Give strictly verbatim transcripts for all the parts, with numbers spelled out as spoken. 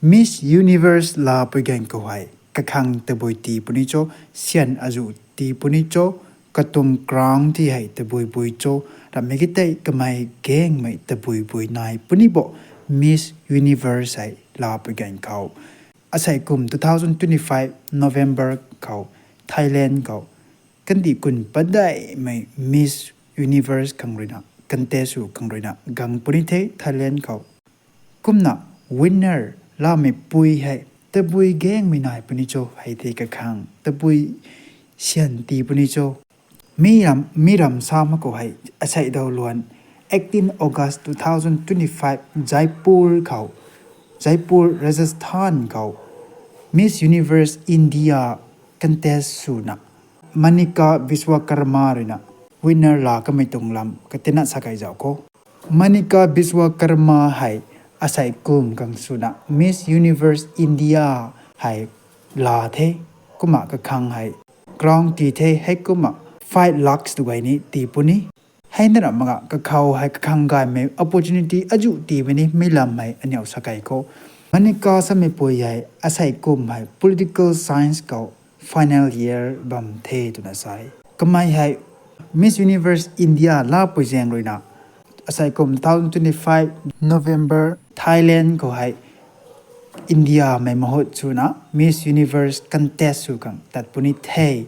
Miss Universe laapui gaeng khou hei kakhang tabui tii puni cho, syan azuh tii puni cho, katuang crown ti hei tabui bui cho, ramei ki tei kamei gaengmei tabui bui nai puni bo. Miss Universe hei laapui gaeng khou, asei kum two thousand twenty-five November khou Thailand khou kandih kun padeihmei Miss Universe khang ruina contest sw khang ruina gang puni the Thailand khou. Kumna winner laamei pui hei tabui gaengmei nai puni cho, hei tei kakhang tabui syan tii puni cho. Mi ram, mi ram sa mak khou hei, asei dau luan, eighteen August two thousand twenty-five, Jaipur khou, Jaipur, Rajasthan khou, Miss Universe India contest swna, Manika Vishwakarma ruina winner laa kamei tuang lam katina sa kai zauc khou. Manika Vishwakarma hei asei kum khang swna Miss Universe India hei laa the, kumna kakhang hei crown tii the, heikumna five lakhs tu gay ni tii puni. Hei na ra mak ga kakhou hei kakhang gaymei opportunity azuh tiimei ni mi lam hei aniw sa kai khou. Manika samei pui hei asei kum hei political science khou final year bam the twna sa e. Kamei hei Miss Universe India laapui zaeng ruina, asei kum two thousand twenty-five November Thailand khou hei India mei mahut swna Miss Universe contest sw khang tat puni the.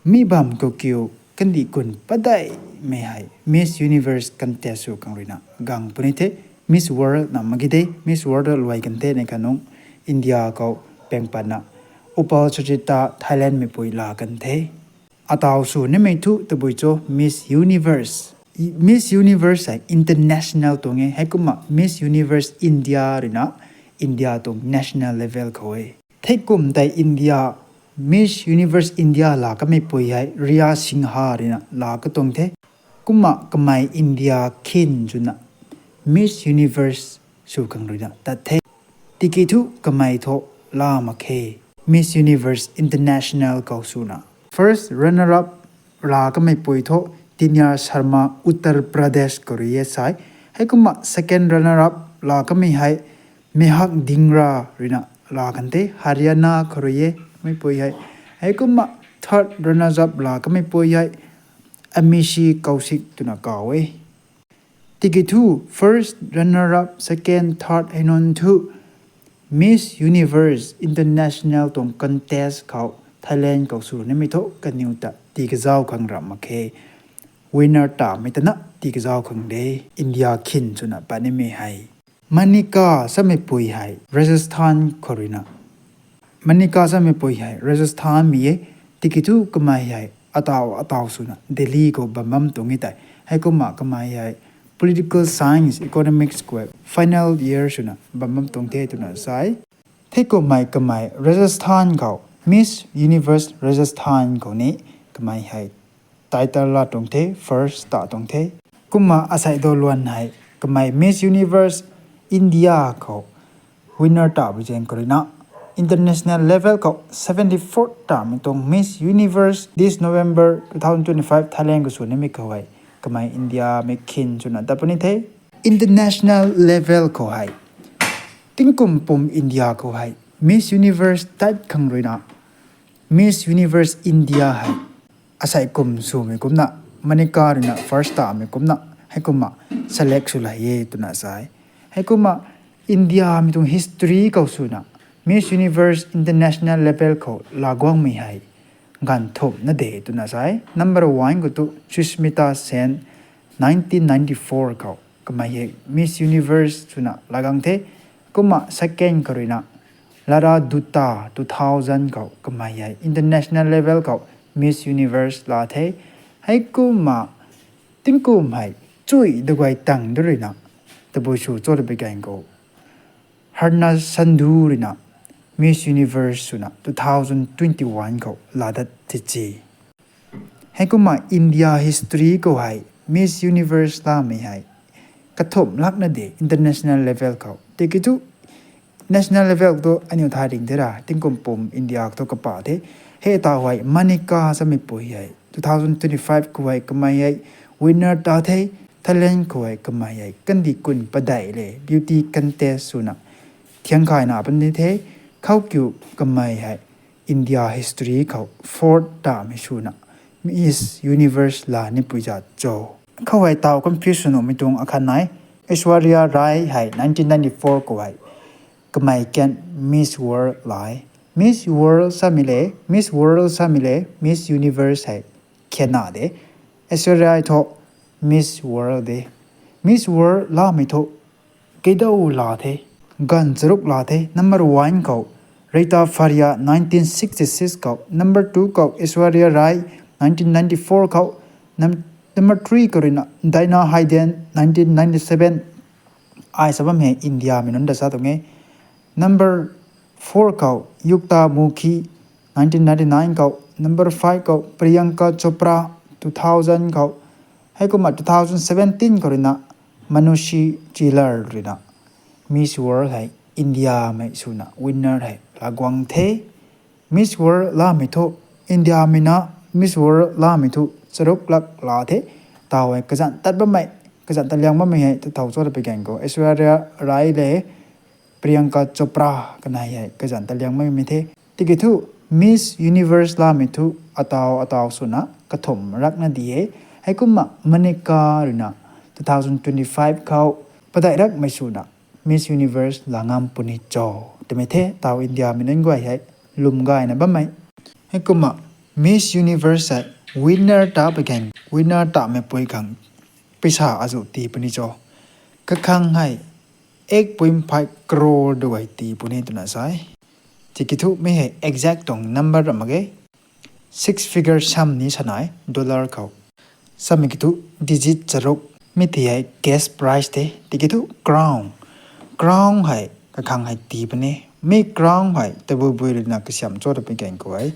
Mi bam khou kiu kandih kun padeihmei hei Miss Universe contest sw khang ruina gang puni the. Miss World na mak ge de, Miss World luai kan the nei kha nung India khou pang patna Upal Suchita Thailand meipui laa kan the. Ataw sw nimei thu tabui cho Miss Universe. Miss Universe hei international tuang e, heikumna Miss Universe India ruina India tuang national level khou e. Thei kum tei India, Miss Universe India laa kamei pui hei Riya Singha ruina laa katuang the. Kumna kamei India khin swna Miss Universe sw khang ruina tat the. Tiki thu kamei thu laa mak khe, Miss Universe International khou swna first runner up laa kamei pui thu Tinya Sharma, Uttar Pradesh khou rui e sai. Heikumna second runner up laa kamei hei Mehak Dhingra ruina laa kan the, Haryana khou rui e meipui hei. Heikumna third runners up laa kamei pui hei Amishi Kaushik twna kaw e. Tiki thu first runner up, second, third hei nunc thu Miss Universe International tuang contest khou Thailand khou sw nimei thu kaniw ta tii kazauh khang ram mak khe. Winner tamei ta na tii kazauh khang de, India khin swna pat nimei hei. Manika samei pui hei Rajasthan khou ruina, Manika samei pui hei Rajasthan mei e, tiki thu kamei hei ataw ataw swna Delhi khou bam bam tuang e tei. Heikumna kamei hei political science, economics khou final year swna bam bam tuang the twna sa e. Thei kummei kamei Rajasthan khou Miss Universe Rajasthan khou ni kamei hei title laa tuang the, first ta tuang the. Kumna asei dau luan hei kamei Miss Universe India khou winner ta bu zaeng khou ruina international level khou seventy-fourth tamei tuang Miss Universe this November two thousand twenty-five Thailand khou sw nimei khou hei kamei India mei khin swna tat puni the. International level khou hei tingkum pum India khou hei Miss Universe tat khang ruina Miss Universe India hei asei kum swmei kumna, Manika ruina first tamei kumna, heikumna select sw lay e twna sa e. Heikumna India mei tuang history khou swna Miss Universe International level khou laa guangmei hei ganv thumhna de twna sa e. Number one khou thu Sushmita Sen, nineteen ninety-four khou kamei hei Miss Universe swna laa gang the. Kumna second khou ruina Lara Dutta, two thousand khou kamei hei international level khou Miss Universe laa the. Heikumna tingkum hei chui daguay tang da ruina tabui sw cho ta bi gan khou Harna Sandhu ruina Miss Universe swna two thousand twenty-one khou laa dat the ci. Heikumna India history khou hei Miss Universe laamei hei kathumh lakna de international level khou. Tiki thu national level tu aniu thay ring the ra, tingkum pum India khou tu kapa the. Hei ta hei Manika samei pui hei two thousand twenty-five khou hei kamei hei winner ta the, Thailand khou hei kamei hei kandih kun padeih le beauty contest swna thiang khaina puni the. Khou kiu kamei hei India history khou fourth tamei swna Miss Universe laa ni pui zat cho. Khou hei taw confuse nuhmei tuang akhat nai. Aishwarya Rai hei nineteen ninety-four khou hei kamei kan Miss World laa e. Miss World samei le, Miss World samei le, Miss Universe hei khyna de. Aishwarya Rai thu Miss World de. Miss World laamei thu keidaw laa the. Ganv charuk laa the. Number one khou Rita Faria nineteen sixty-six khou, number two khou Aishwarya Rai nineteen ninety-four khou, num-, number three khou ruina Dina Hayden nineteen ninety-seven. Ai sa bam hei India mei nunc da sa tuang e. Number four khou Yukta Mukhi nineteen ninety-nine khou, number five khou Priyanka Chopra two thousand khou, heikumna two thousand seventeen khou ruina Manushi Chillar ruina Miss World hei India mei swna winner hei laa guang the. Miss World laamei thu, India mei na Miss World laamei thu charuk lak laa the. Taw hei kazanc tat bammei, kazanc tat liang bammei hei ta thau cho ta pui gan khou Aishwarya Rai le Priyanka Chopra kanei hei kazanc tat liang bammei the. Tiki thu Miss Universe laamei thu ataw ataw swna kathumh rakna di e. Heikumna Manika ruina two thousand twenty-five khou padeih rakmei swna Miss Universe laa ngam puni cho twmei the. Taw India mei nunc guay hei lwm gayna bammei. Heikumna Miss Universe hei winner ta pui gan, winner tamei pui khang paisa azuh tii puni cho. Kakhang hei eight point five crore duay tii puni twna sa e. Tiki thu mi hei exact tuang number ra mak ge. Six figure sum ni sa nai dollar khou. Samei ki thu digit charuk. Mi ti hei cash prize the. Tiki thu crown. Crown hei kakhang hei tii puni. Mi crown hei tabui bui ruina kasiam cho ta pui gan khou hei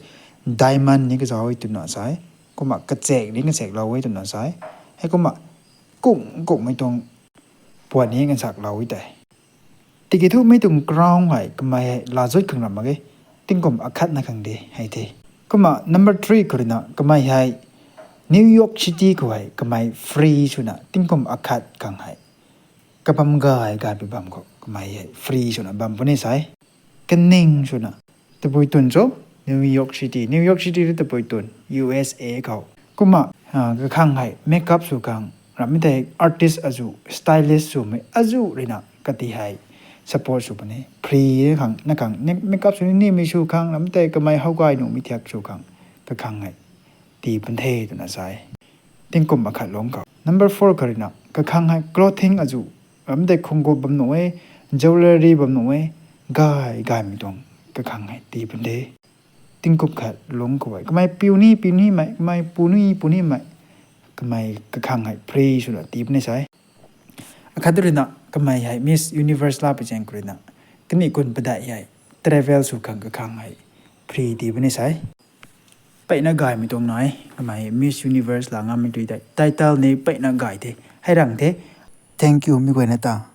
diamond ni kazauh e twna sa e. Kumna kachek ni kacheklou e twna sa e. Heikumna kung kungmei tuang puan ni kansaklou e tei. Tiki thu mi tuang crown hei kamei hei laa zut khang ra mak ge. Tingkum akhatna khang de hei the. Kumna number three khou ruina kamei hei New York City khou hei kamei free swna tingkum akhat khang hei kabam gay gay pi bam khou kamei hei free swna bam puni sa e. Kaning swna tabui twn cho New York City, New York City rui tabui twn U S A khou. Kumna kakhang hei makeup sw khang ramei tei artist azuh, stylist swmei azuh ruina kati hei support sw puni. Free khang na khang makeup sw ni nimei sw khang ramei tei kamei how gay nuhmei thiak sw khang kakhang hei tii pun the twna sa e. Tingkum akhat lungc khou number four khou ruina kakhang hei clothing azuh, ramei tei khunggop bam nuh e, jewellery bam nuh e, gay gaymei tuang kakhang hei tii pun the. Tingkum khat lungc khou hei kamei piuni piunimei, kamei puni punimei, kamei kakhang hei free swna tii puni sa e. Akhat ruina kamei hei Miss Universe laa pui zaeng khou ruina kani kun padeih hei travel sw khang kakhang hei free tii puni sa e. Peyna gaymei tuang nai kamei Miss Universe laa ngammei tui tei, title ni peyna gay the, hei rang the. Thank you mi guayna ta.